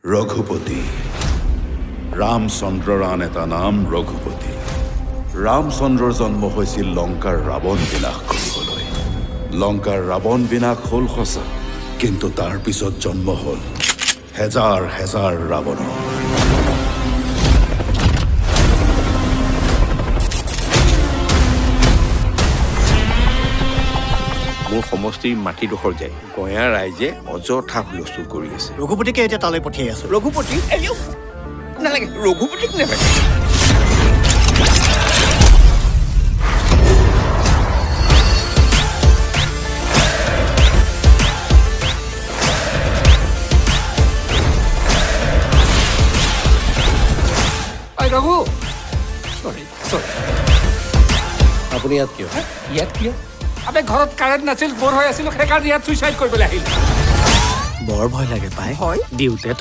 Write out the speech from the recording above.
ৰঘুপতি। ৰামচন্দ্ৰৰ আন এটা নাম ৰঘুপতি। ৰামচন্দ্ৰৰ জন্ম হৈছিল লংকাৰ ৰাৱণ বিনাশ কৰিবলৈ। লংকাৰ ৰাৱণ বিনাশ হ'ল সঁচা, কিন্তু তাৰ পিছত জন্ম হ'ল হেজাৰ হেজাৰ ৰাৱণৰ। মোৰ সমষ্টিৰ মাটিডোখৰ যায় গঞা ৰাইজে অযথা হুলস্থুল কৰি আছে। ৰঘুপতিকে এতিয়া তালৈ পঠিয়াই আছো। ৰঘুপতি এলিও নালাগে, ৰঘুপতিক নালাগে। ৰঘু, চৰি চৰি। আপুনি ইয়াত কিয়? ইয়াত কিয়? আবে, ঘৰত কাৰেণ্ট নাছিল, ব'ৰ হৈ আছিলো, সেইকাৰণে ইয়াত চুইচাইড কৰিবলৈ আহিল। বৰ ভয় লাগে পাই। ভয়? দিওঁতে।